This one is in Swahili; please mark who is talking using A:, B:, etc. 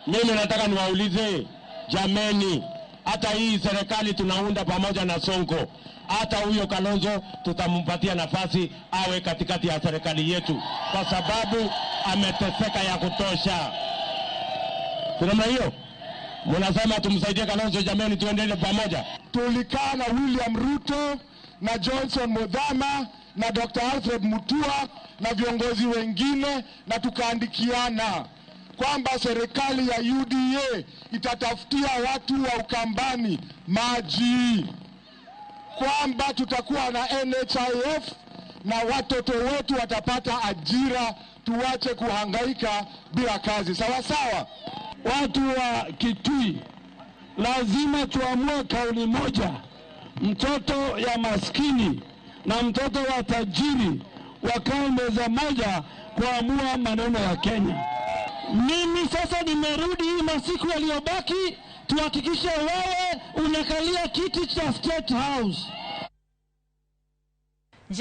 A: Mimi nataka niwaulize jameni, hata hii serikali tunaunda pamoja na Sonko, hata huyo Kalonzo tutampatia nafasi awe katikati ya serikali yetu, kwa sababu ameteseka ya kutosha. Kuna hiyo mnasema tumsaidie Kalonzo, jameni, tuendelee pamoja.
B: Tulikaa na William Ruto na Johnson Muthama na Dr. Alfred Mutua na viongozi wengine, na tukaandikiana kwamba serikali ya UDA itatafutia watu wa Ukambani maji, kwamba tutakuwa na NHIF na watoto wetu watapata ajira, tuache kuhangaika bila kazi. Sawa sawa.
C: Watu wa Kitui lazima tuamue kauli moja, mtoto ya maskini na mtoto wa tajiri wakae meza moja kuamua maneno ya Kenya.
D: Mimi sasa nimerudi, hii masiku yaliyobaki tuhakikishe wewe unakalia kiti cha State House.